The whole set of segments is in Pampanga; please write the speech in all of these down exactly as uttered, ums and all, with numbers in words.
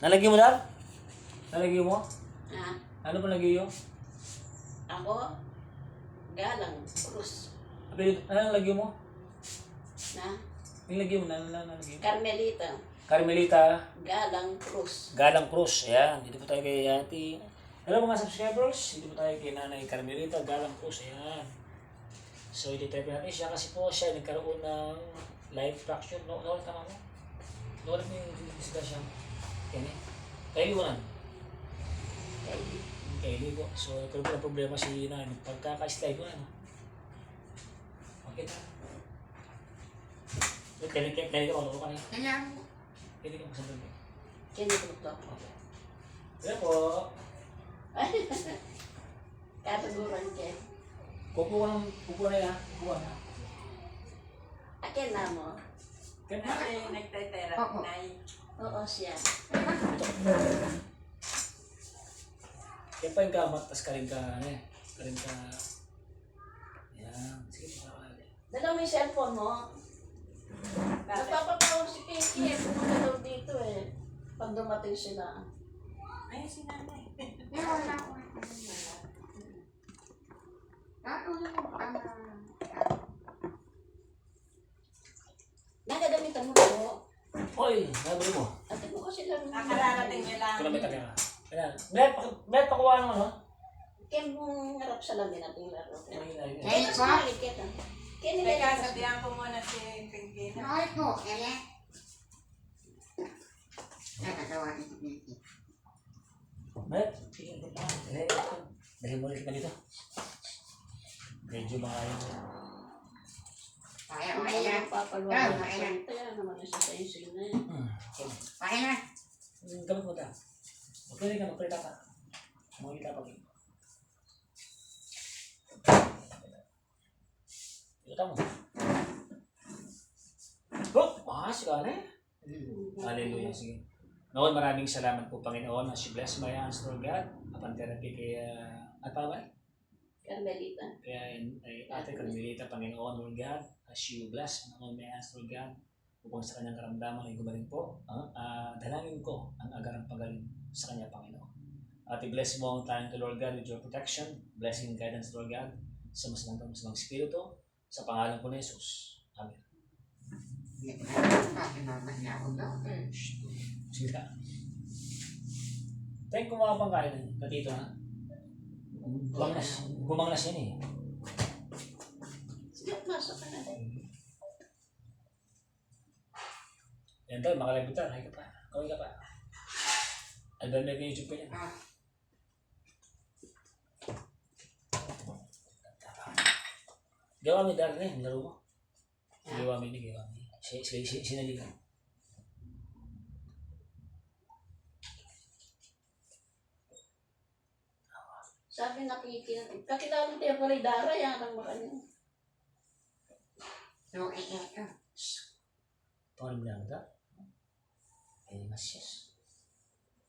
Nanu lagyu mu, Dad? Nanu lagyu mu? Ha? Nanu pung lagyu yu? Aku, Galang Cruz. Apelyidu, nanu lagyu mu? Na? Nanu lagyu mu, nanu, nanu lagyu mu? Carmelita. Carmelita. Galang Cruz. Galang Cruz, yan. Dito po tayo kay Ate. Hello, mga subscribers. Dito po tayo kay Nanay Carmelita Galang Cruz, yan. So, iti-try natin siya kasi po siya nagkaroon ng life fracture. No, no, tama mo? No, ano yung disgrasya? Yan eh. Kailiwanan. Kaili. Kaili po. So, nagkaroon po ng problema si Nanay. Pagkaka-slide mo, ano? Okay na. Kaya, kaya, kaya, ano ka na? Kaya mo. Pwede ka magsabi. Kaya niya tumugtog. Okay. Hello po. Kataguran ka. Kukuha ng, kukuha na yan. Kukuha na. Akin na mo. Kaya na. Ay, nagtitera, Opo. Nay. Oo, siya. Kaya pa yung gamat, tas karin ka, ano eh. Karin ka. Yan. Sige, pakakali. Dala mo yung cellphone mo. Bakit? Nagpapatawag si Pinky eh. Pumunta daw dito eh. Pag dumating sila. Ay, si Nanay. Pero wala akong ano. Ah, ano yung, ah, Nakagamitan mo po. Oy, sabi mo. Ate mo kasi lang. Nakararating niya lang. Kung may taga. Ayan. May pa-, may pakuha ng ano? Kaya mong harap sa lamin at yung laro. Ay, ay, ay. Kaya mas maligit, ah. Kaya nila Teka, sabihan ko muna si Pinky na. Ay po, kaya. Nakatawa ni si Pinky. Met, tingin ko pa. Eh, dali mo ulit ka dito. Medyo maayon. Kaya, Ang kaya. Mga papaluan Kaya, natin. Kaya. Kaya naman ang sisayusin na yan. Hmm. Kaya na. Hmm, gamit mo ta. Okay ka, magpalita ka. Makita pa rin. Kita mo. Oh, ah, si Kane. Hallelujah. Sige. Lord, maraming salamat po, Panginoon, as you bless my hands, Lord God. Upon therapy kay, ah, ano pa ba? Carmelita. Kaya, eh, Ate Carmelita, Panginoon, Lord God, as you bless, Panginoon, my hands, Lord God, upang sa kanyang karamdaman ay gumaling po. Ah, ah, dalangin ko ang agarang pagaling sa kanya, Panginoon. At i-bless mo ang talent ko, Lord God, with your protection, blessing and guidance, Lord God, sa masamang, masamang espiritu, sa pangalan po ni Jesus. Amen. Hindi ko na alam, bakit mama niya ako doon? Sila. Tayo kumuha pang kain, patito, ha? Gumang na si-, gumang na siya, eh. Sige, masok ka na. Yan tayo, makalive tayo, kain ka pa. Kawin ka pa. Album na yung YouTube ko niya. Ah. Gawa mi, Darren, eh, laro mo. Ah. Gawa mi, gawa mi. Si, si, si, sinaligan. Sabi, nakikita, kakilala tayo pala yung Dara, yan ang makanya. So, eh, eh, ah. Paano mo lang ito? Eh, mas yes.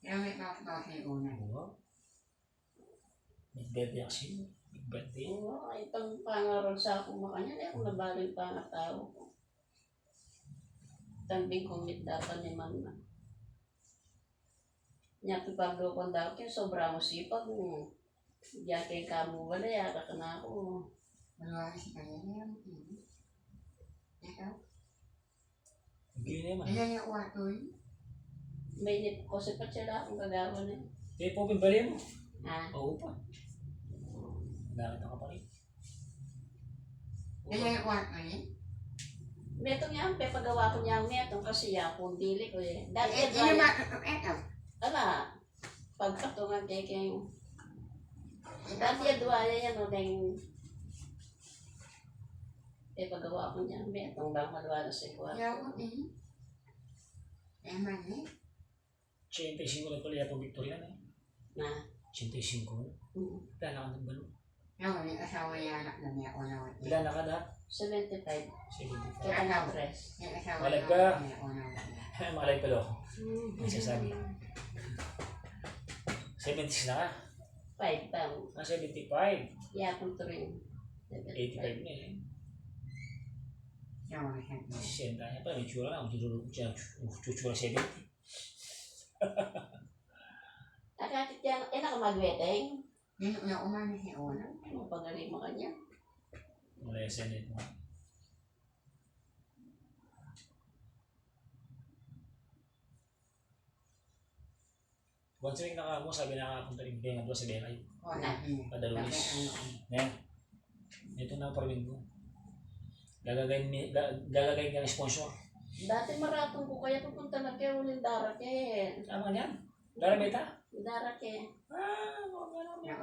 Kaya may mga klase yung una. Oo. Big birthday kasi. Big birthday. Oo, ay, pang pangaral sa ako makanya, eh, kung nabaling pangatao ko. Tambing kong mitdapan ni Mama. Nya, pipaglukan daw kin, sobra mo sipag mo. Diya kay kamu wala, yata ka na ako. Wala, si kanya na yan. Ito. Hindi na naman. Ayan yung wato, eh. May nip-, kasi pa sila akong kagawa na. Kaya po, pimbali mo. Ah. Oo pa. Nakita ka pa rin. Kaya yung kuwan ko ni? Metong yan, pepagawa ko niya metong kasi yan kung dili ko eh. Dati Eh, yan, yun yung mga tutok eto. Ala, pagpatungan kay kay. Dati yan, duwa yan, yan, o, deng. Pepagawa ko niya metong bang maluwa na sa kuwan. Yaw, eh. Eman, eh. Ochenta y cinco na pala yung Victoria, no? Na? Ochenta y cinco na. Mm. Wala na ka ng balo. Naku, may asawa niya, anak na niya, una, una. Wala na ka na? Seventy-five. Seventy-five. Kita Ano? ng press. May asawa Malay niya, ka. Una, una, una. Malay pala ako. Mm. Ang sasabi. Seventies na ka? Five pa. Ah, seventy-five. Yeah, kung turing. Eighty-five na eh. Naku, may asawa niya. Sisenta niya pa, may tsura na. Ang tsura, tsura, tsura seventy. Kaya titiyan, eh, nakamagweteng. Nino na umani si Ona? Ano, pagari mo kanya? Wala yung senate mo. Once a week na ka mo, sabi na nga, punta rin kayo nga doon sa Belay. Wala. Kada Lunes. Yan. Ito na ang permin ko. Gagagayin mi-, ga-, gagagayin ka ng sponsor. Dati maratong ko kaya pupunta na kaya uling dara ke. Tama yan. Dara beta? Dara ke. Ah, wala na.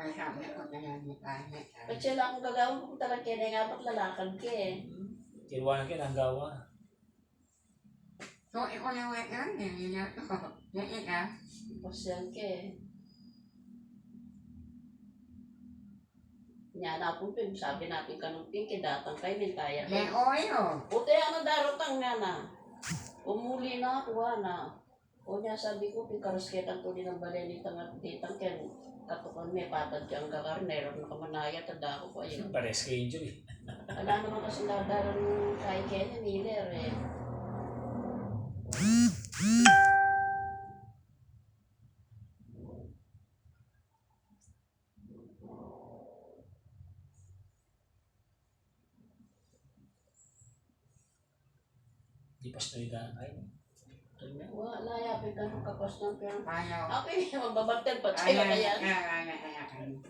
Patsya lang akong gagawin, pupunta lang kaya na nga ba't lalakad ke. Hmm. Kiruan ke ng gawa. So, ikaw na nga yan, eh, yun yan. Yan, yan, ah. Pasyal ke. Nya na pung pin-, sabi na pin kanung pin, kidatang kay mintaya. May oil. Puti, ano, daratang nga na. Umuli na, kuha na. O nya, sabi ko, pin, karas ke tanto din ang balay nitang at ditang ken katukan me, patad ke ang gagar, nerap na kamanaya, tanda ko pa yun. Pares kayo yun, Julie. Ala naman kasi nadaran kay Kenny Miller, eh. Di pastor ita, ay. Wala, ya, pin, kanung kapastor, kaya. Ayaw. Api, magbabantan pa tayo kaya. Ayaw, ayaw, ayaw, ayaw.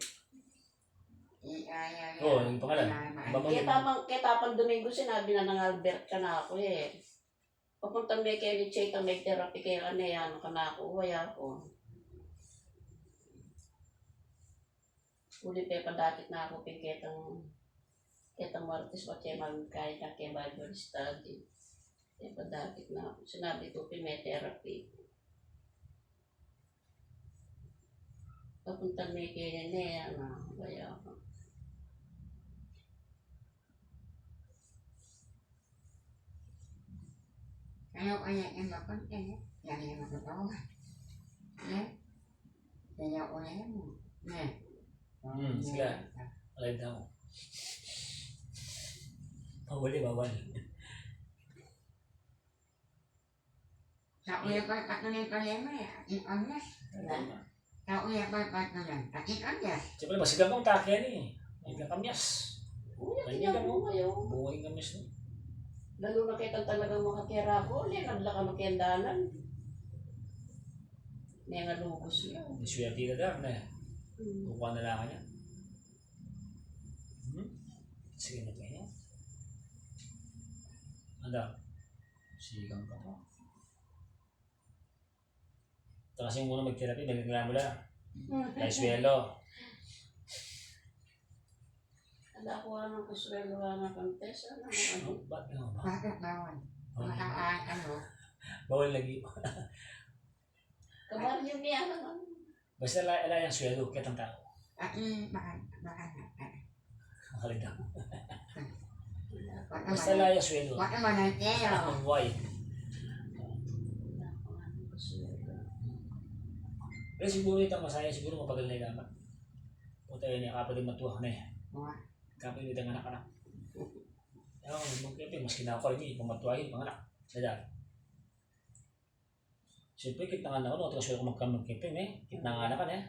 I-, ayaw, ayaw. Oo, yung pangalan. Ayaw, ayaw. Babanggitin. Kita pang, kita pang Domingo, sinabi na ng Albert kanaku, eh. Papunta me keni Che, ta me therapy keni, ano, kanaku, waya ku. Uli pepadakit na ku pin ketang, ketang Martes, pati magkain na ke Bible study. Pepadakit na ku. Sinabi ku pin me therapy. Papunta me keni, ano, waya ku. Ayaw, ayaw, ayaw, makonte, eh. Ayaw, ayaw, makonte. Eh? Ayaw, ayaw, eh. Hmm, sige. Alay daw. Bawal, eh, bawal. Sa uya pa, patuloy pa rin mo, eh. Ang anyas. Wala. Tau ya, bai, bai, bai, bai. Atin, anyas. Siyempre, masigang kang take ni. Hindi ka kamyas. Uy, kanya mo. Bunga yung kamyas, no? Lalo na kitang talagang makakera ko, ulit, naglaka makiandanan. May nga lugos yun. Swerte na lang, ne. Hmm. Kukuha na lang niya. Hmm? Sige na kayo. Anda. Sigang ka pa. Kasi muna mag-therapy, nagreklamo na. May swelo. Ala, kuha ng kuswelo, kuha ng contest, ano, ano. Ba't nga ba? Bakit bawal? Bawal. Baka, ah, ano? Bawal lagi. Kabaryo niya, ano, ano. Basta ala, ala yang swelo, kitang tau. Atin, baka, baka na, baka. Makalita. Basta ala yang swelo. Baka manay kayo. Ang buhay. Pero siguro itang masaya, siguro mapagal na yung anak. Puta yun, yung kapatid matua na eh. Kapatid itang anak-anak. Ewan ko, maski na ako rin, pamatuahin, panganak. Sadya. Siyempre, kitnangan na ku, no? Tikas ku magkamag-, kipin, eh. Kitnangan na ka, eh.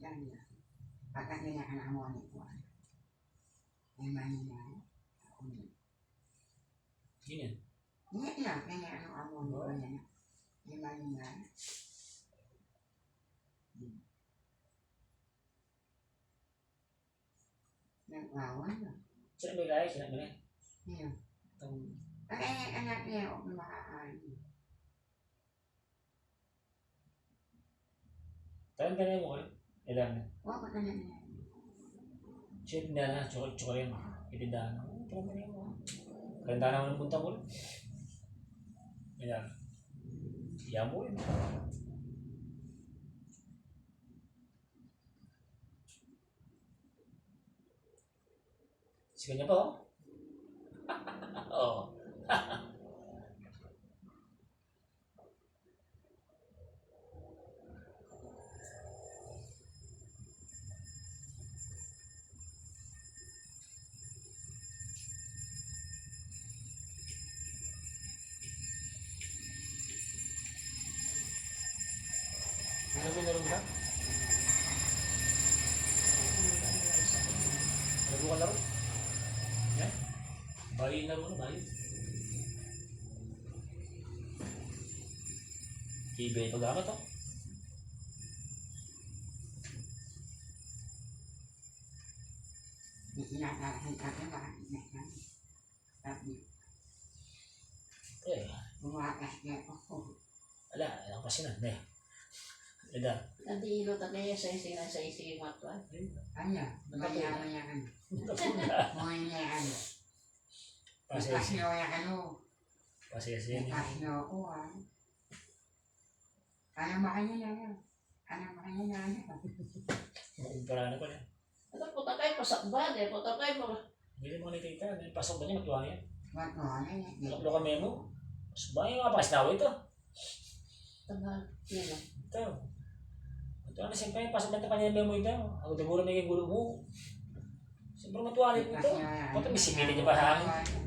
Yan, yan. Pagka kanya ka na mo, ano po, ah. May mani na, eh. Ako na. Ganyan. Hindi na, kaya ano, amo, ano, ano na. May mani na, eh. Hmm. Nagwawan na. Sino may gaya? Sino may gaya? Sino? Itong Ay, anak niya, o, maaari. Tanong, tanong mo kayo? Ilan na? Wa, wa, tanong niya. Check na na, tsaka, tsaka rin. Itindahan na. Tanong, tanong mo. Kaya tanong mo ng punta mo. Ilan? Iyan mo yun. Sigaw niya pa, oh. Oh. Ano yung laro nila? Laro ka laro? Yan? Bayi na laro na, bayi. Iba yung pagkakataon. Eh, ala, ala kasi na, ne. Eda. Nanti ilo ta kaya sa isi na sa isi matwa. Anya, maya, maya, ano. Maya, ano. Pasensya. Pasensya, ano. Pasensya. Pasensya ako, ah. Ano makanya na yan? Ano makanya na yan? Makumpara na pala. Ito, puta kayo, pasakbad eh. Puta kayo, mga Hindi mo nakikita, may pasok ba niya? Matuwa yan. Matuwa yan, eh. Lok-lok ang memo. Pasok ba yung mga pakistawa ito? Tama, yun lang. Ito. Ito, ano, siyempre, pasok ba ito kanya memo ito? Ako, siguro may gulo mo. Siyempre, matuwa rin ito. Kasi, ah, Pati ano, may sipit niya ano, pa hangin. ano,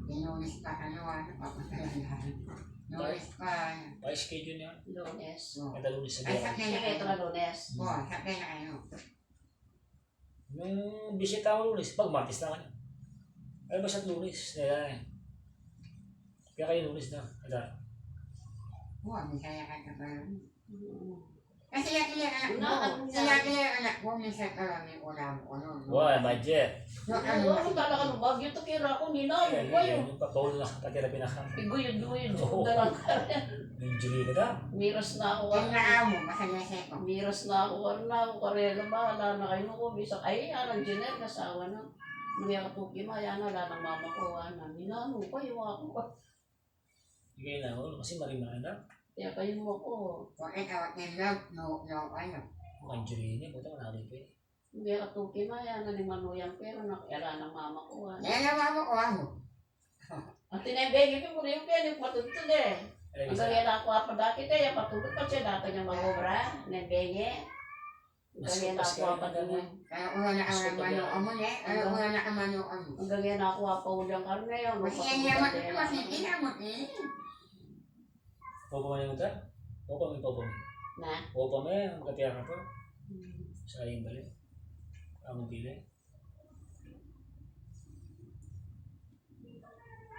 Inulis pa, ano, ano, papasalanan. Inulis pa, ano. Pa-schedule niya. Lunes. Oh. Kada Lunes sa Ay, biyahe. sakay na Sige, ito kayo. na Lunes. Oh, sakay na kayo. Nung bisita ko Lunes, pag Martes na kanya. Ay, basta Lunes, kaya eh. Kaya kayo Lunes na, ada. Wa, misaya ka na ba? Mm. Kasi yung ilang anak mo, Unahan mo sila yan. ilang anak mo, minsan ka lang yung ulam, ano, no? Wa, budget. No, Ano, ano, ano talaga ng bagyo to, kira ko, ninalo Ayan, ko yun. ayan, yung papahol na, pati na pinaka. Iguyod-guyod, Oo. dalang ka rin. Yung Julie ka da? Miras na ako, Yung ah. naamu, masaya siya ko. Miras na ako, ano na ako, karela, bahala na kayo ko, bisa, ay, alang Jeanette, nasawa na. Nung yung katuki, maya na, wala nang mama ko, ana, ninalo ko, yung ako. Sige na, oh, kasi marimar na. Kaya kayo mo ko. Bakit ako in love? No, no, ano? Ang Julie niya, buta, manalo pa eh. Hindi ako tuki na yan, ano, ni Manuyang, pero na, yala ng mama ko, ah. Yan ang mama ko, ano? At tinebenge ko, muli yung kaya, yung patutod eh. Ay, Ang isa. gaya na ako, apa dati, kaya patutod pa siya, dati niya mag-obra, tinebenge. Ang Mas gaya na mas ako, kaya apa na dun naman. eh. Kaya una na ang Gusto ko mano yan. amo, eh. Kaya Ang una na ang mano amo. Ang gaya na ako, apa ulang karne, ano, Mas yan patutod yan, pa mas siya. hindi na mo, eh. Popo man yung uta? Popo man, popo man. Na? Popo man, ang katiyakan ko. Hmm. Sa yung balik. Ang pili.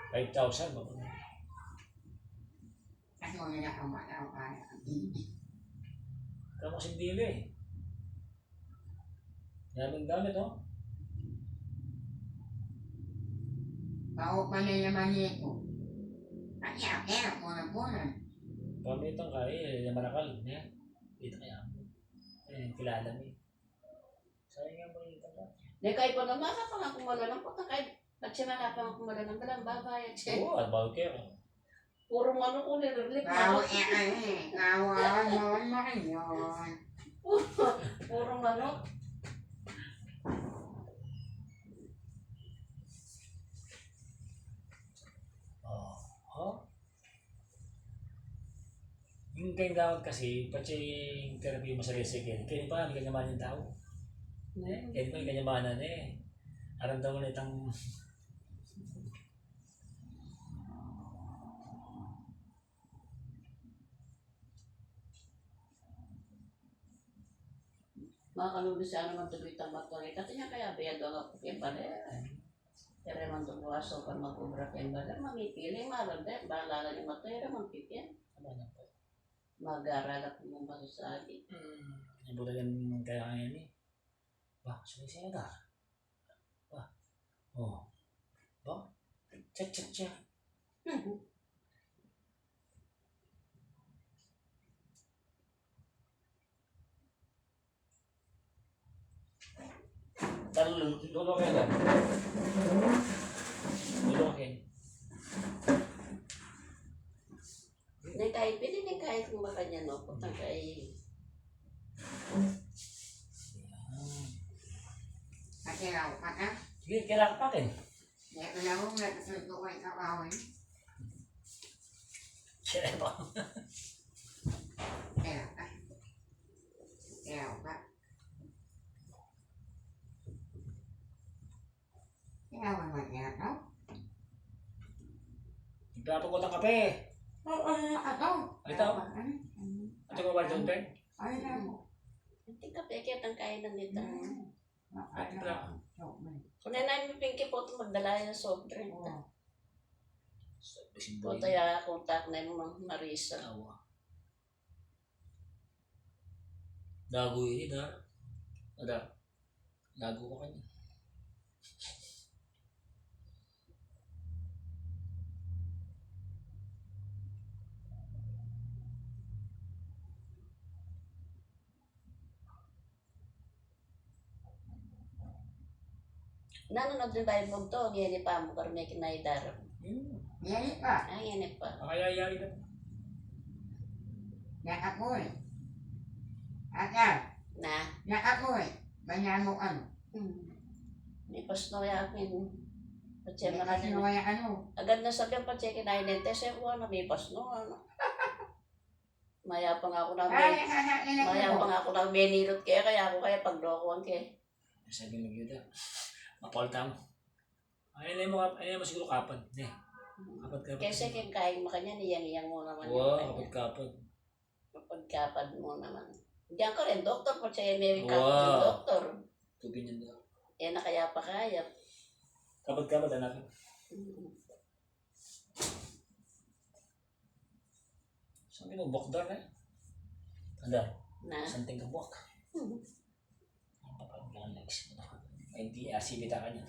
Five thousand, popo man. Kasi wala na akong mataw, kaya. Tapos hindi na eh. Daming gamit, oh. Paupa na naman ito. Kaya, kaya, puna-puna. Pamitan ka, eh, yung marakal, eh. Dito kaya. Eh, kilala mo, eh. Sayang nga, pamitan ka. Di kayo pa naman, sa pangakumala ng pagkakay-, at siya nakapang kumala ng dalang babae, at siya. Oo, at bago kayo. Puro manok ko nililip, Bawo manok. eh, ay, eh. Kawa, no, no, no. Puro manok. Oh, oh. Yung kayang gawad kasi, pati yung therapy mo sa recycle, kaya pa, may kanyamanan yung tao. Hmm. Kaya pa, may kanyamanan eh. Aram daw mo na itang Makalulus ya naman tuloy tamat ko rin. Dati niya kaya bayad ang apo kaya bale. Pero man tuloy aso pa mag-obra kaya bale. Mamipili, marunde. Bahala na yung mata, pero mamipili. Ano na po? Mag-aral at mo masasabi. Hmm. Yung bulagan kaya ngayon eh. Ba, sumisira ka? Ba? Oh. Ba? Chat, chat, chat. Talu, dulu kayo dyan. Dulu kayo. Neng kain, pwede neng kain kung makanyan, no? Putang kay. Ayan. Pakiraw pa ka? Sige, kira pa kin. May ulam mo, may kasunduan ka, bawal. Kira pa. Kira pa. Kira pa. Kaya naman niya, no? Nagpapagot ang kape. Oo, ano, ano? Ito. Ano, ano? Ay, naku. Tingkapeke tang kainan nita. Hmm. Ay, naku. Kunenay mi pin ki Potu magdala yang soft drink. Oh. Potu, ya kontak na ing Mang Marisa. Awa. Dagu ini, da. Ada. Dagu ka kanya. Nanu na din bayu mung to, ngeni pa mu karne kinaidar. Hmm. Ngeni pa. Ah, ngeni pa. Ay, ay, ay, ay. Nakapoy. Aka. Na. Nakapoy. Banyamu anu. Hmm. Mipasno ya amin. Patse mipasno ya anu. Agad na sabi patse kinainente, se kuwa na mipasno, anu. Mayapang aku nang, ay, ben-, ay, ay, ay, mayapang aku nang benilot ke, kaya aku kaya paglokoan ke. Sabi ni Yuda, mapalta mu. Ay, ay, mo, ay, ay, mo siguro kapad. Ne. Kapad, kapad. Kasi keng kain makanyan, iyang-iyang mu naman. Wow, kapad, kapad. Kapad, kapad mu naman. Diyan ka rin, doktor, patse may kapad ng doktor. Tubig niyan daw. Yan na kaya pa kaya. Kapad, kapad, anak. Mm. Sabi mo, bokdar na. Ada. Na? Something ka buwak. Hmm. Ang papag-, ang next. Ay, di, ah, sibita ka niya.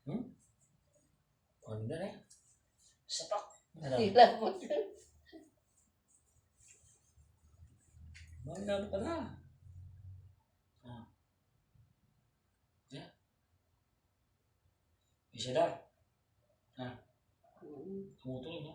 Hmm? Ano na, eh? Sapak. Ano? Sila mo. Mangina ka na. Ah. Ya. Bisa dah. Ah. Mm. Tumutulog, no?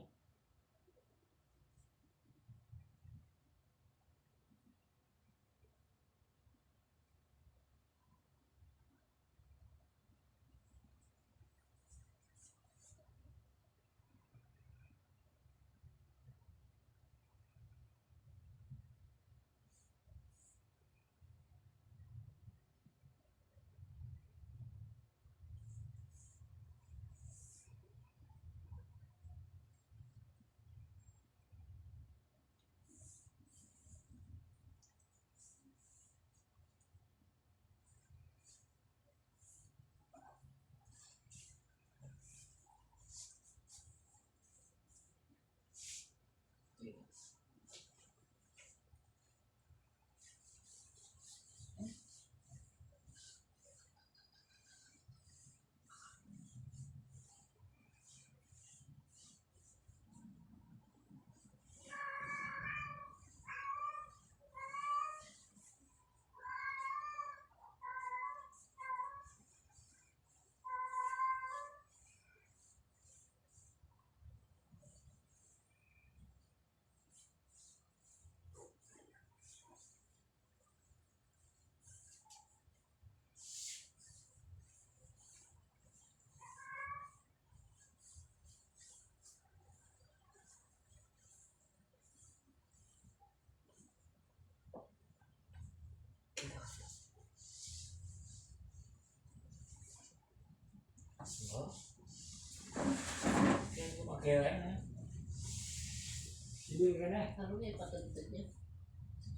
Sibil ka na. Ano na yung patagtag niya?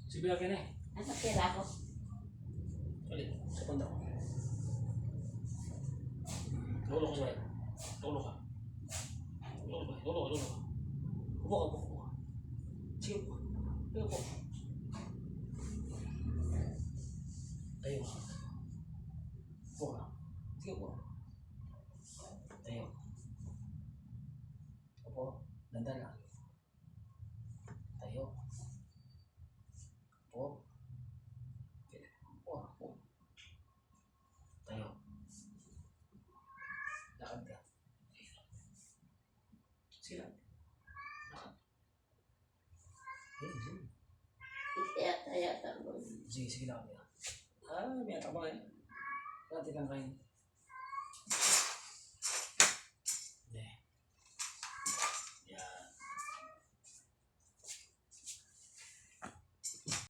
Sibil ka na. Ay, magkira ako. Dali, sa panda. Lolo ka, Joel. Lolo ka. Lolo ka, lolo ka, lolo ka. Upo ka, upo ka, upo ka. Sige, upo ka. Sige, upo ka. Tayo ka. Upo ka. Sige, upo ka. Tayo. Upo. Dandan lang. Tayo. Upo. Upo, upo. Tayo. Lakad ka. Sige lang. Lakad. Yun, yun. Kaya tapos. Sige, sige lang. Ah, may atama eh. Dati kang kain.